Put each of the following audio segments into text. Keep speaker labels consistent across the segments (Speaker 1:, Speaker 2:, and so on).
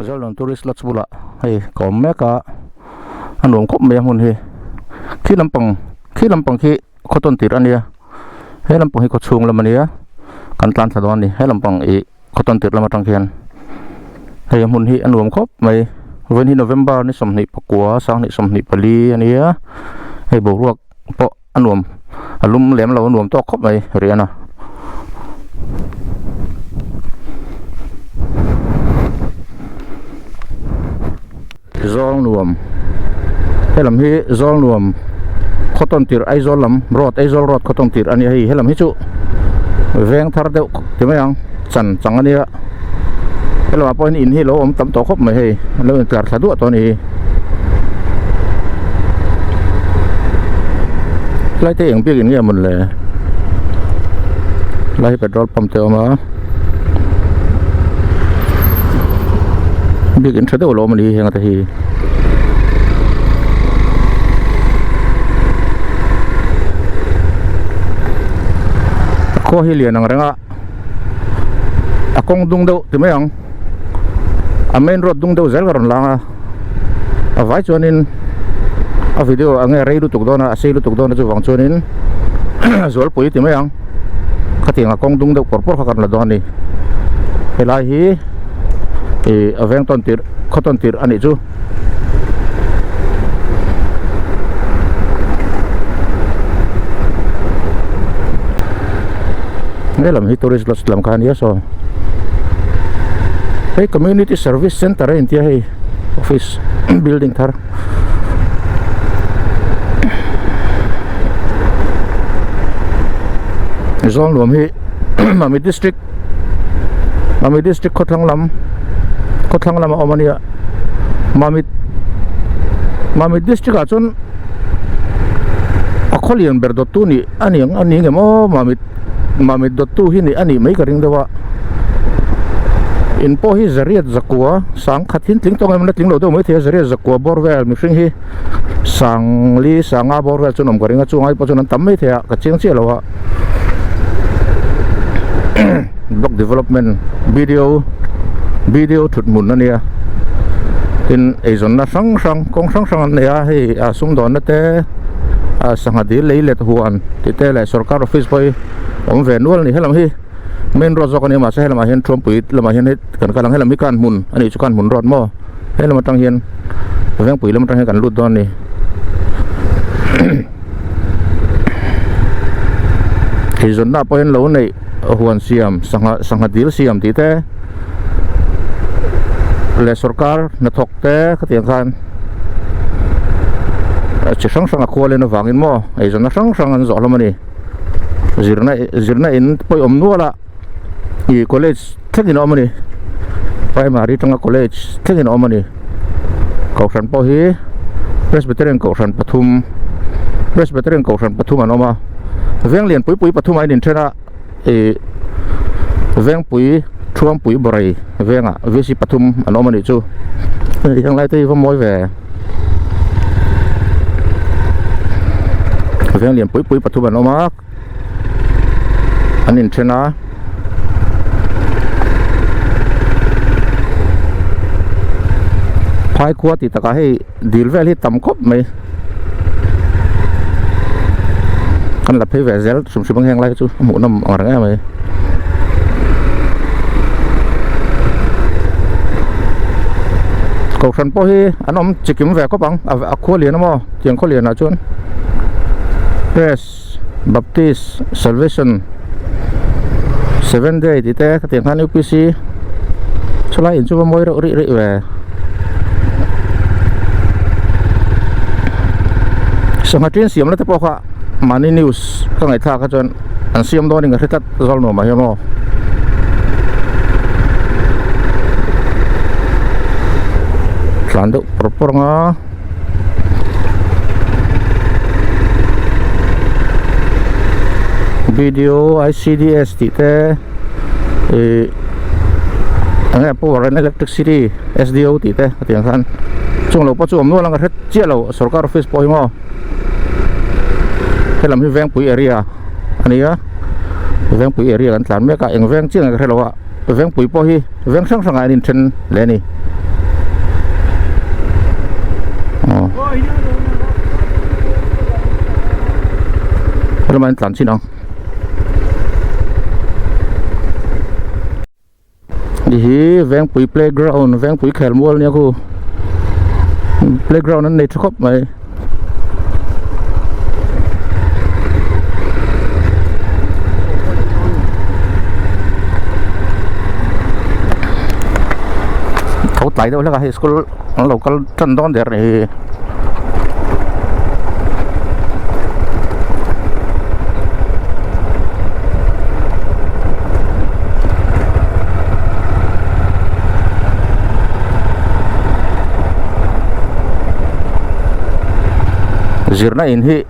Speaker 1: Zawlnuam tourist lodge bulah hei ka awm mek a a nuam khawp mai a hmun hi khi lampang khi lampang khi khaw tawn tirh a nia he lampang hi khaw chhung lam a nia kan tlan thla dawn a ni he lampang ih khaw tawn tirh lam atang khian hei a hmun hi a nuam khawp mai vawiin hi November ni 24 2024 a nia hei boruak pawh a nuam a lum lem lo a nuam tawk khawp mai riahna. Zawlnuam helam hi Zawlnuam khaw tawn tirh Aizawl lam road Aizawl road khaw tawn tirh a nia hei helam hi chu veng thar deuh ti mai ang chan chang a nia helamah pawh hian in hi lo awm tam tawh khawp mai hei an lo intlar thla duah tawh a ni hi helai te eng biak in nge mawn le helai hi petrol pump te a awm a. Biak in tha deuh a lo awm a ni hi heng ate hi. A khua hi lian ang reng a a kawng dung deuh ti mai ang a main road dung deuh zel ka rawn lang a a vai chuanin a video enge rei lutuk dawn a a sei lutuk dawn a chuvang chuanin zualpui ti mai ang khatiang a kawng dung deuh pawr pawr kha ka rawn la dawn a ni helai hi ih a veng tawn tirh khaw tawn tirh a nih chu. Helam hi tourist lodge lam kha a nia saw hei community service center a intia hei office building thar Zawlnuam hi Mami district Mami district khawthlang lam khawthlang lama awm a nia Mami Mami district ah chuan a khaw lian ber dawttu nih a ni ang a ni ngem aw Mami Mami dawttu hi nih a nih mai ka ring deuh a in pawh hi zariat zakua sang khat hi tling tawng em la tling lo deuh maithei a zariat zakua bawr vel mihring hi sangli sanga bawr vel chuan awm ka ring a chungai pawh chuan an tam maithei a ka chiang chiah lo a. Block development video video thut hmun a nia tin eizawnna hrang hrang kawng hrang hrang an nei a hei a sumdawnna te a sangha dil lei let huan tih te leh sorkar office pawh hi awm ve nual a ni helam hi main road zawk a ni mahse helamah hian thuampui lamah hian hei kan kal ang helam hi kan hmun a nih chu kan hmun road maw helam atang hian vengpui lam atang hian kan lut dawn a ni. Eizawnna pawh hian lo neih huan siam sangha sangha dil siam tih te leh sorkar hnathawk te khatiang khan chi hrang hrang a khual en avangin maw eizawnna hrang hrang an zawh hlawm a ni zirna zirna in pawih awm nual a ih college thlengin a awm a ni primary atanga college thlengin a awm a ni kohhran pawh hi presbyterian kohhran pathum presbyterian kohhran pathum an awm a veng lian pui pui pathum ah in inthen a ih vengpui thuampui bawrei vengah vc pathum an awm a nih chu hei heng lai te hi va mawi ve veng lian pui pui pathum an awm a. An inthen a phai khua tih takah hei dil vel hi tam khawp mai kan la phei ve zel hrim hrim ang heng lai hi chu a hmuhnawm ang reng em mai. Kohhran pawh hi an awm chikim ve khawp ang a khua lian a maw tiang khaw lianah chuan press. Baptist Salvation Seventh Day tih te khatiang khan UPC chulai in chu va mawi reuh rih rih ve sangha tin siam na te pawh kha mahni news ka ngaihthlak kha chuan an siam dawn in ka hre tlat zal nuam ah hian aw tlan deuh pawr pawr ang a. Video ICDS tih te ih eng nge power and electricity SDO tih te a tiang khan chung lo pawh chu awm nual ang ka hre chiah lo sorkar office pawh hi maw helam hi vengpui area a ni a vengpui area kan tlan mek a eng veng chiah nge ka hre lo a vengpui pawh hi veng hrang hrangah an inthen leh a ni. Helamah hian tlan chin ang. Hei hi Vengpui playground Vengpui khelmual nia khu playground an nei tha khawp mai. Tho tlai deuh hlek a hei school an lo kal tan dawn der nih hi. Zirna in hi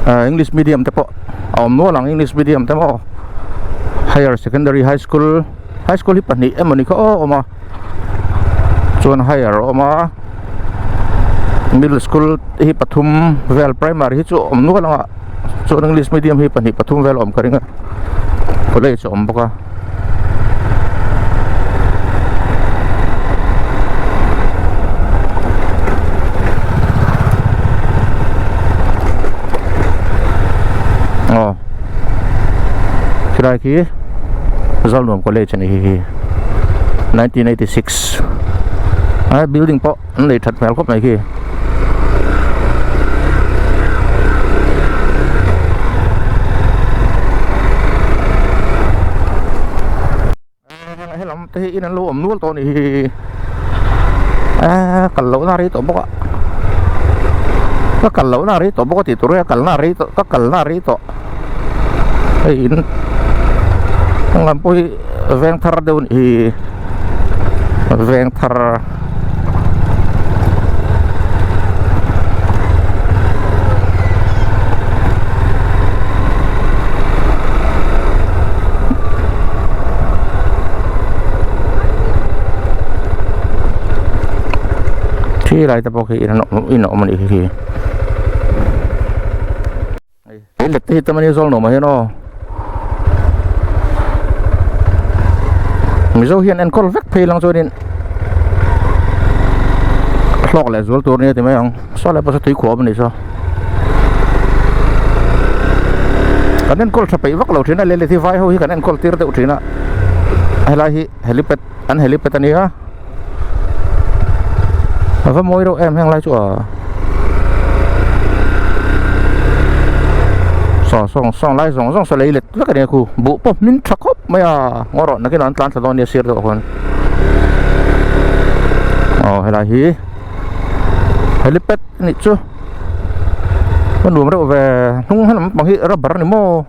Speaker 1: ah english medium te pawh a awm nual ang english medium te maw higher secondary high school high school hi pahnih emawni kha aw awm a chuan higher a awm a middle school hi pathum vel primary hi chu awm nual ang a chuan english medium hi pahnih pathum vel a awm ka ring a college a awm bawk a. Aw khilai khi Zawlnuam college a ni hi 1986 a building pawh an nei that hmel khawp mai khi. Helam te hi in an lo awm nual tawh a nih hi eee kal loh na rei tawh bawk a ka kal loh na rei tawh bawk a tih tur hi a kal na rei tawh ka kal na rei tawh hei in lam pawh hi veng thar deuh a nih hi veng thar. Thi lai te pawh khi in in a awm a nih khi hei let te hi tam a ni zawl nuam ah hian aw mizo hian enkawl vek phei lang chuanin hlawk leh zual tur nia ti mai ang saw lai pawh saw tui khuah awm a nih saw kan enkawl tha peih vak lo thin a leh hi vai ho hi kan enkawl tir deuh thin a helai hi helipad an helipad a nia a va mawi reuh em heng lai chu a saw sawng sawng lai zawng zawng saw lei let vek a nia khu buh pawh hmin tha khawp mai a ngaw rawh nakinah an tlan thla dawn nia sir deuh ah khuan aw helai hi helipad a nih chu a nuam reuh ve hnung helam pang hi rubber a ni maw.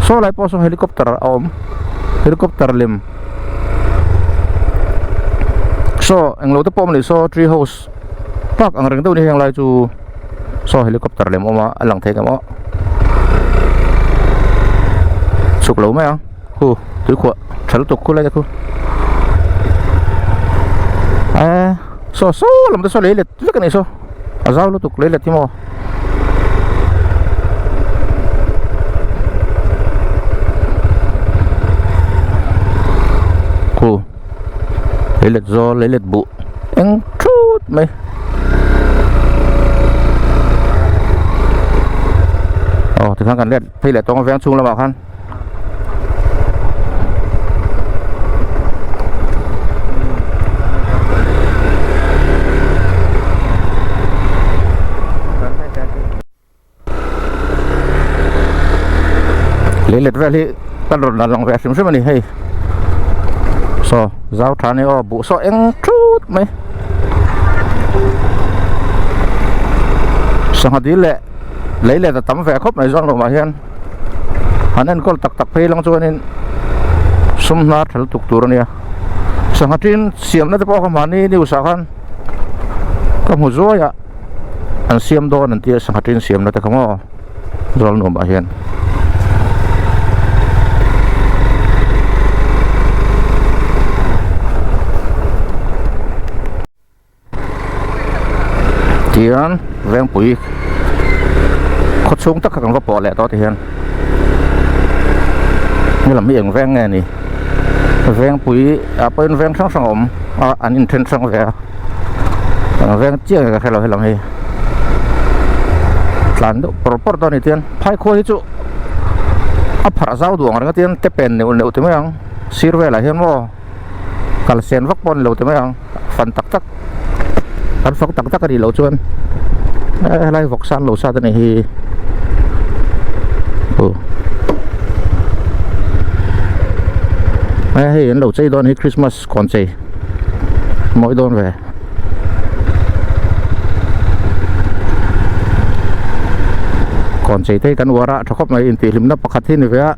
Speaker 1: Saw lai pawh saw helicopter a awm helicopter lem saw englo te pawh a awm a ni saw tree house park ang reng deuh a ni heng lai chu saw helicopter lem a awm a a lang thei ang aw chhuk lo mai ang khu tuikhuah tha lutuk khu lai te khu eee saw saw lam te saw lei let vek a ni saw a zau lutuk lei let hi maw. Khu lei let zawl lei let buh eng thut mai aw tikhan kan let phei leh tawng a veng chhung lamah khan. Lei let vel hi kan rawn la lang ve hrim hrim a ni hei saw zau tha ni aw buh saw eng thut mai sangha dil leh lei let a tam ve khawp mai zawng lohah hian. Han enkawl tak tak phei lang chuanin sum hnar tha lutuk tur a nia sangha tin siamna te pawh kha mahni news ah khan ka hmu zuai a an siam dawn an tia sangha tin siamna te kha maw zawl nuam ah hian. Tihian Vengpui khaw chhung tak kha kan va pawh leh tawh tihian helam hi eng veng nge ni Vengpui ah pawhin veng hrang hrang a awm a an inthen hrang ve a. Eng veng chiah nge ka hre lo helam hi tlan deuh pawr pawr dawn a ni tian phai khua hi chu a pharh zau duh ang reng a tian te pen neuh neuh ti mai ang sir velah hian maw kal sen vak pawh a ni lo ti mai ang fan tak tak kan fak tak tak a nih loh chuan helai vawk san lo sat a nih hi aw hei an lo chei dawn hi Christmas kawn chei mawi dawn ve. Kawn chei te hi kan uar a tha khawp mai intihhlimna pakhat hi a ni ve a.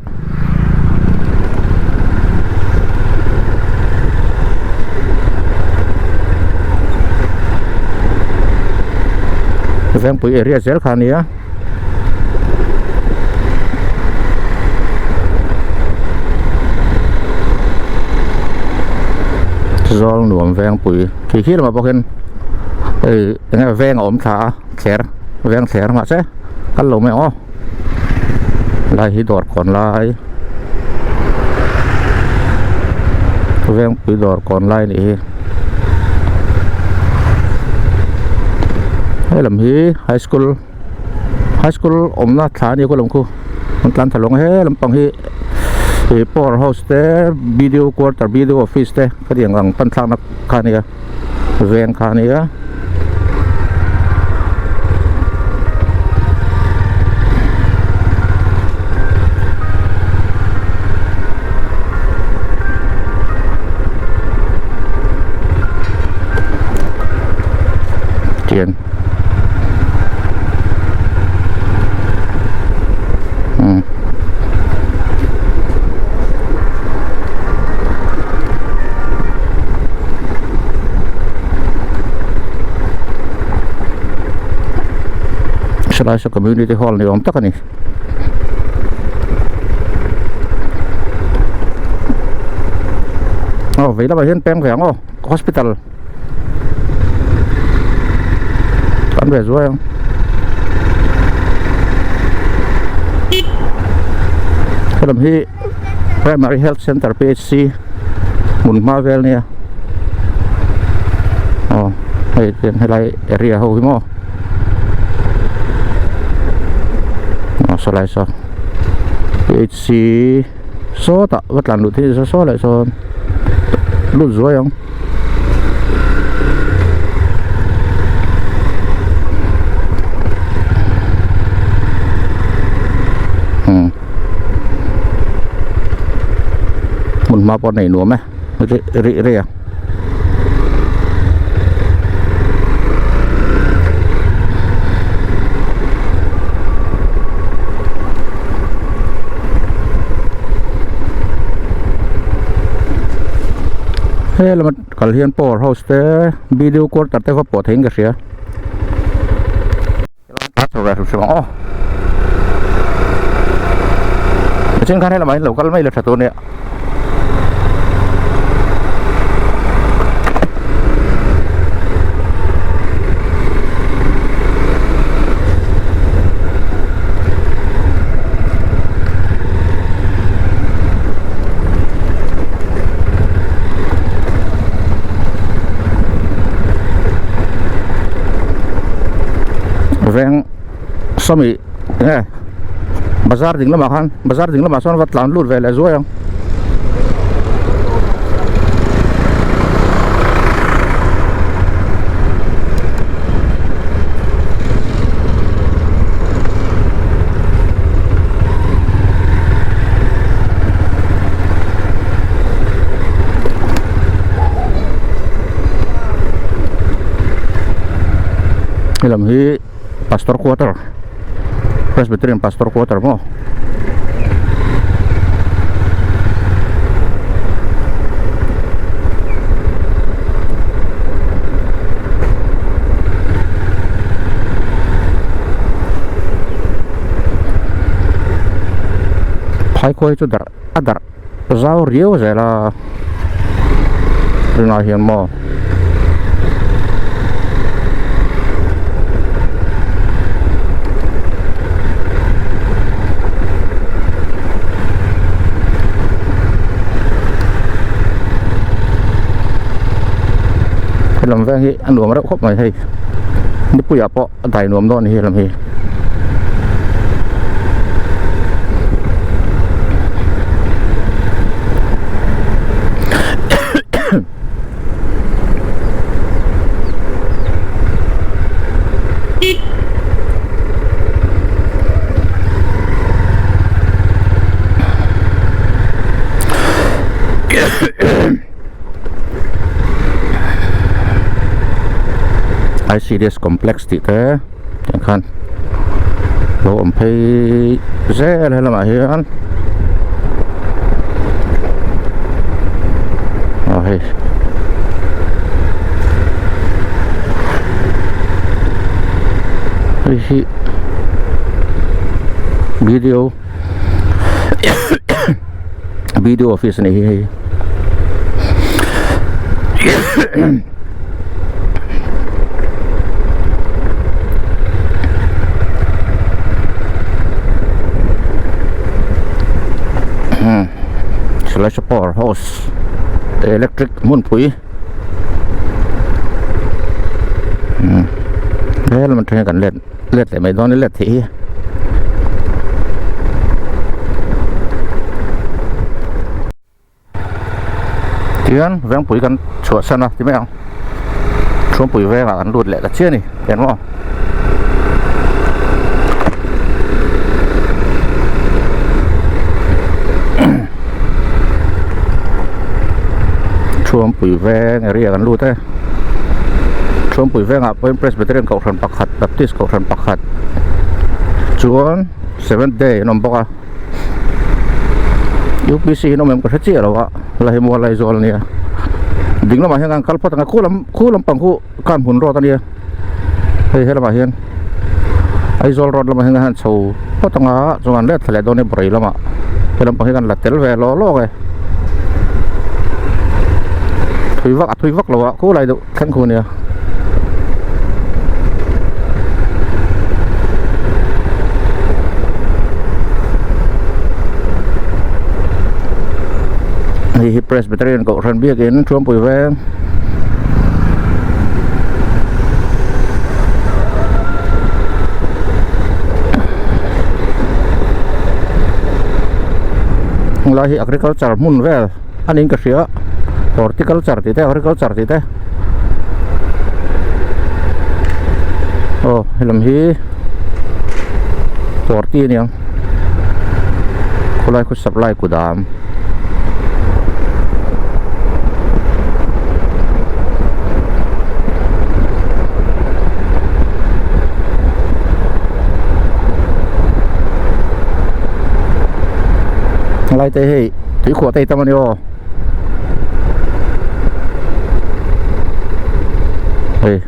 Speaker 1: Vengpui area zel kha a ni a. Zawl nuam vengpui khi khi lamah bawk in hei eng nge veng a awm thla a thler veng thler mahse kal lo mai ang aw lai hi dawr kawn lai vengpui dawr kawn lai anih hi helam hi high school high school awmna thla ania kawlawm khu an tlan thla lawng he lampang hi ih power house te B_D_O quarter B_D_O office te khatiang ang pan thlakna kha ania veng kha ania. Tian umm helai saw community hall ni awm tak a ni. Aw vei lamah hian peng ve ang aw hospital. Kan ve zuai ang helam hi primary health center P_H_C hmun hma vel nia aw hei tiang helai area ho hi maw aw sawlai saw P_H_C sawtah va tlan luh theih saw leh sawn lut zuai ang. Hmun hma pawh nei nuam e rih rih a. He lama kal hian power house te video quarter te va pawh theiin ka hria aw tichuan khan helamah hian lo kal mai la tha tur ania. Veng sawmi nge bazar ding lamah khan bazar ding lamah sawn va tlan lut ve leh zuai ang. Helam hi pastor quarter presbyterian pastor quarter maw Phaikhuai chu darh a darh zau riau zel a tunah hian maw Helam veng hi a nuam reuh khawp mai hei nipuiah pawh a dai nuam dawn a ni helam hi. ICDS complex tih te tiang khan lo awm phei zel helamah hian aw hei hei hi video video office a nih hi hei Slash power house electric hmunpui helam atang hian kan let let leh mai dawn a let theih hi. Tihian vengpui kan chhuahsan a ti mai ang chhuangpui vengah kan lut leh ta chiah a ni tiang maw. Chhuangpui veng area kan lut e Chhuangpui vengah pawhin Presbyterian kohhran pakhat Baptist kohhran pakhat chuan Seventh Day an awm bawk a. UPC hi an awm em ka hre chiah lo a la hi mual Aizawl a nia ding lamah hian kan kal phawt ang a khu lam khu lampang khu Kanhmun road a nia hei helamah hian Aizawl road lamah hian kan han chho phawt ang a chuan an let thla leh dawn a ni Burai lamah he lampang hi kan la tel ve lawk lawk e thui vak a thui vak lo a khu lai deuh thleng khu a nia. Hei hi Presbyterian Kohhran biakin Thuampui veng Helai hi agriculture hmun vel a niin ka hria horticulture tih te agriculture tih te aw helam hi horti a niang khawlai khaw supply kudam. Lai te hei tui khuah te tam a ni aw hei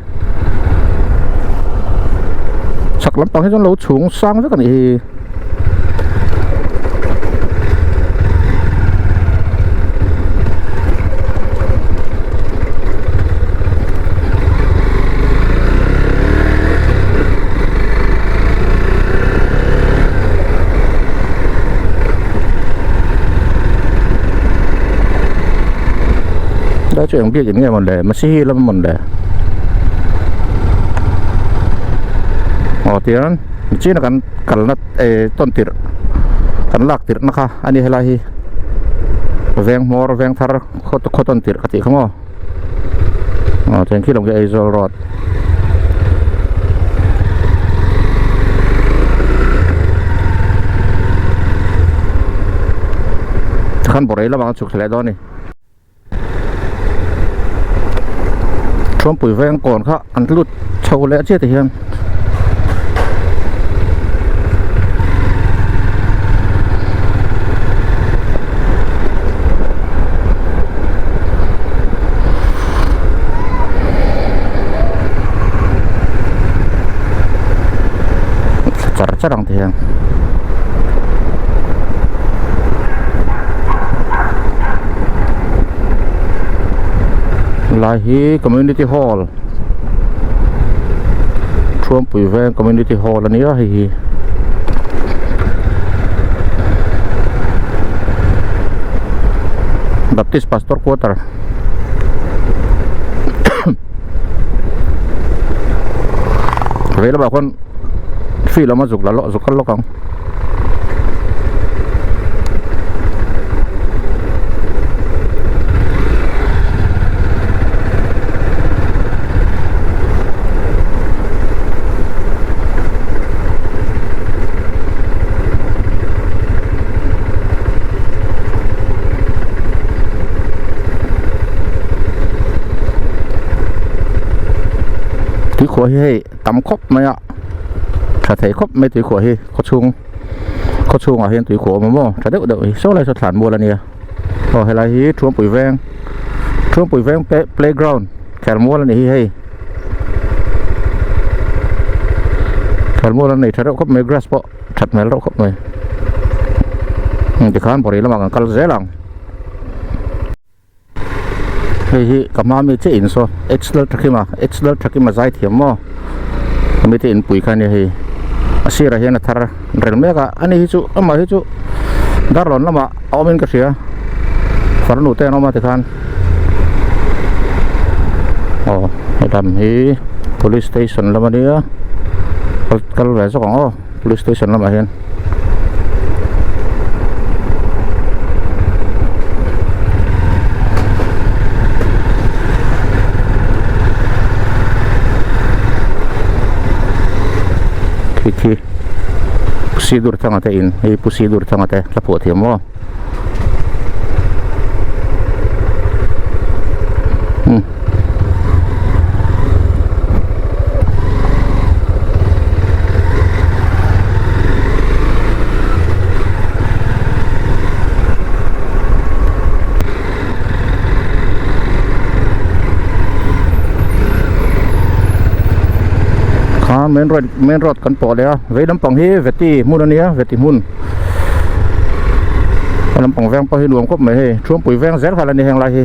Speaker 1: chhak lampang hi chuan lo chhung sang vek a nih hi. Lai chu eng biak in nge mawn le Masihi lam mawn le aw tiang China kan kalna eh tawn tirh kan lak tirh na kha a ni helai hi veng hmawr veng thar khaw khaw tawn tirh ka tih kha maw aw chuan khi lawng khi Aizawl road tikhan bawrei lamah kan chhuk thla leh dawn a ni. Thuampui veng kawn kha an lut chho leh chiah ti hian char char ang ti hian. Lai hi community hall Thuampui veng community hall a nia hei hi Baptist pastor quarter. Vei lamah khuan field awm a zuk la lawk zuk kal lawk ang. Tuikhuah hi hei tam khawp mai a tha thei khawp mai tuikhuah hi khaw chhung khaw chhungah hian tuikhuah a awm a maw tha deuh deuh hi saw lai saw thlan mual a nia aw helai hi Thuampui veng Thuampui veng playground khelmual a ni hi hei khelmual an nei tha reuh khawp mai grass pawh that hmel reuh khawp mai tikhan bawrh lamah kan kal zel ang hei hi ka hma mi chiah in saw h lal thakima h lal thakima zai thiam maw mi te inpui kha a nia hei a sirah hian a thar rel mek a ani hi chu amah hi chu darlawn lamah a awmin ka hria farnu te an awm a tikhan aw helam hi police station lam a nia kal ve zawk ang aw. Police station lamah hian khi khi Pu Sidurthanga te in hei Pu Sidurthanga te hla phuah thiam maw umm. Kha main road main road kan pawh leh a vei lampang hi veti hmun a nia veti hmun a lampang veng pawh hi nuam khawp mai hei thuampui veng zel kha la ni heng lai hi.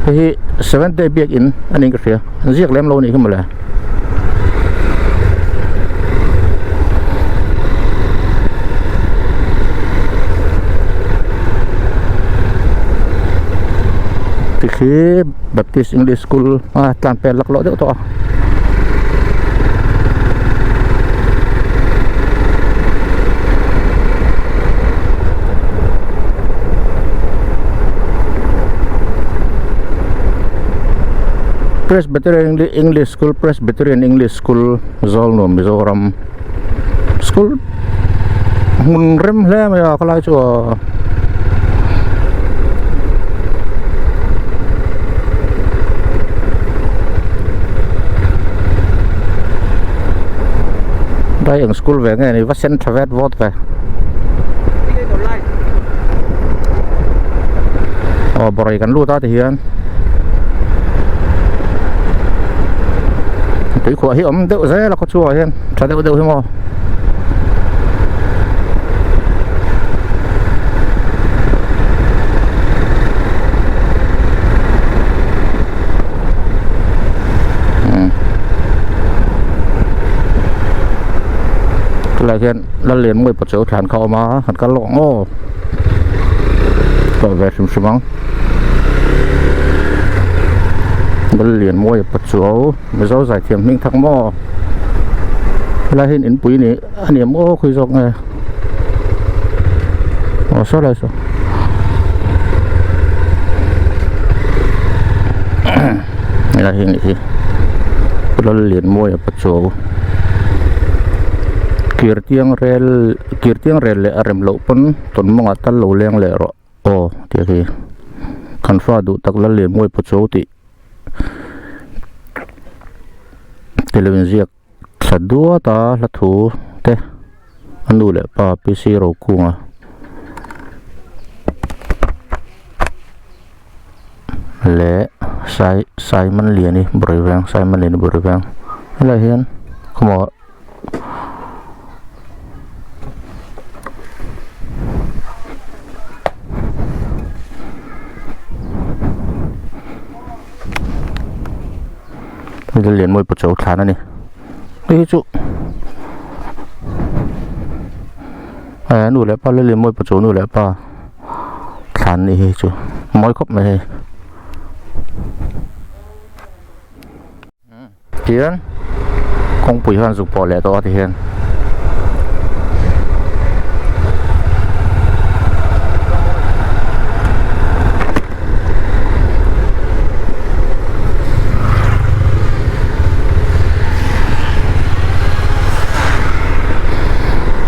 Speaker 1: Hei hi seventh day biak in a niin ka hria an ziak lem lo a nih hi mawle. Tikhi Baptist English School a tlan pel laklawh deuh tawh a. Presbyterian English School Presbyterian English School Zawlnuam Mizoram School hmun rem hle mai a khalai chu aw. Đây eng school ve nge ni va sen tha vet vawt ve aw bawrei kan lut a ti hian tuikhuah hi awm deuh zel a khawchhuak ah hian tha deuh deuh hi maw. Tilai hian Lallianmawii Pachuau thlan kha a awm a han kal lawk ang aw tawh ve hrim hrim ang Lallianmawii Pachuau Mizo zaithiam hming thak maw helai hian inpui ni a ni maw khawi zawk nge aw saw lai saw helai hi nih hi Lallianmawia Pachuau Kirtiang rel Kirtiang rel leh a rem loh pawn tawn mawngah tal lo leng leh rawh aw tih a khi kan fa duh tak Lallianmawia Pachuau tih. Televin ziak thla duat a hla thu te a nu leh pa P C Rokunga leh Sai Saimanliani Bawrhiveng Saimanliani Bawrhiveng helaiah hian khawmaw. Lianmawii Pachuau thlan a ni hei hi chu a nu leh pa Lianmawii Pachuau nu leh pa thlan a ni hei chu mawi khawp mai hei. Tihian Kawngpui khan zuk pawh leh tawh a ti hian.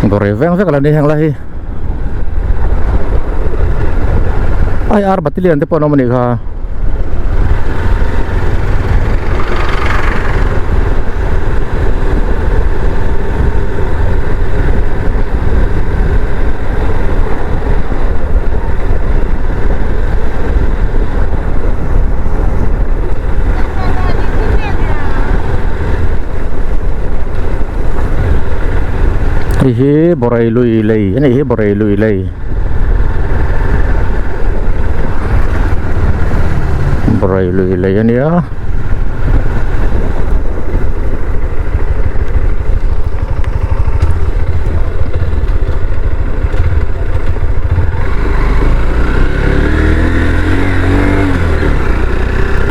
Speaker 1: Bawrei veng vek a lo ni heng lai hi. Ai ar batilian te pawh an awm a nih kha. Hei hi Bawrei lui lei a nih hi Bawrei lui lei. Bawrei lui lei a nia.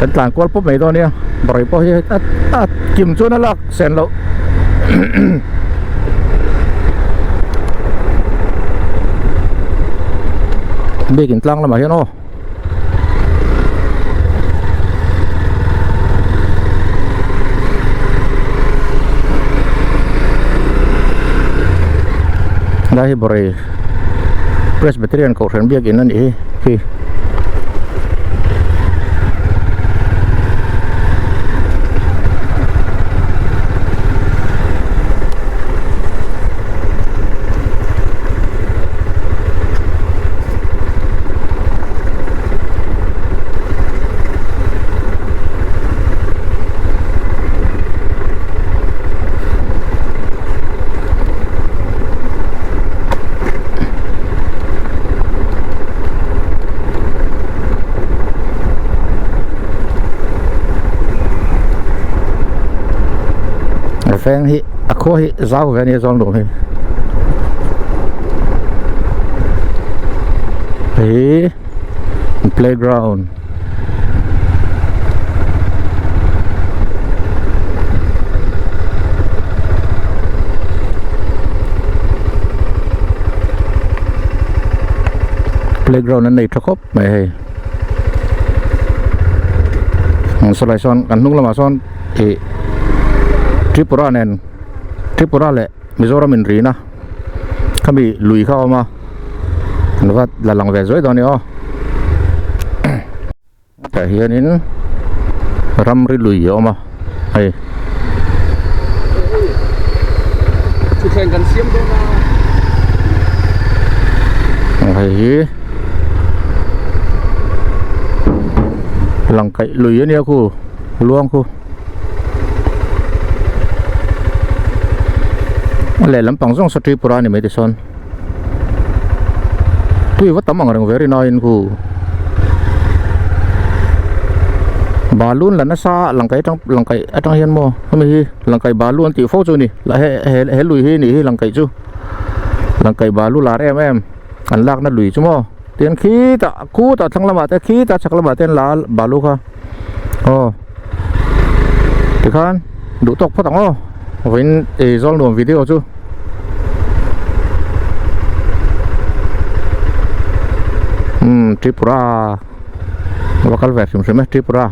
Speaker 1: Kan tlan kual pawp mai dawn nia Bawrei pawh hi a a kim chuan a lak sen loh. Biakin tlang lamah hian aw Helai hi Bawrei Presbyterian Kohhran biakin a nih hi khi. Veng hi a khua hi zau ve a nia zawng duh hi hei playground playground an nei tha khawp mai hei sawlai sawn kan hnung lamah sawn ih Tripura nen Tripura leh Mizoram in rina khami lui kha a awm a an va la lang ve zuai dawn a ni aw. Tah hianin ramri lui a awm a hei.
Speaker 2: Thutthleng kan siam dawn a.
Speaker 1: Hei hi langkaih lui a nia khu luang khu. A lehlam pang zawng saw Tripura a ni mai tisawn. Tui va tam ang reng ve rin aiin khu Balun la nasa langkai atang langkai atang hian maw hemi hi langkai balu an tih fo chu a ni la he he he lui hi nih hi langkai chu langkai balu lar em em an lakna lui chu maw tian khitah khutah thlang lamah te khitah chhak lamah te an la a balu kha aw tikhan duh tawk phawt ang aw. Vawiin ei zawl nuam video chu umm Tripura a va kal ve hrim hrim e Tripura.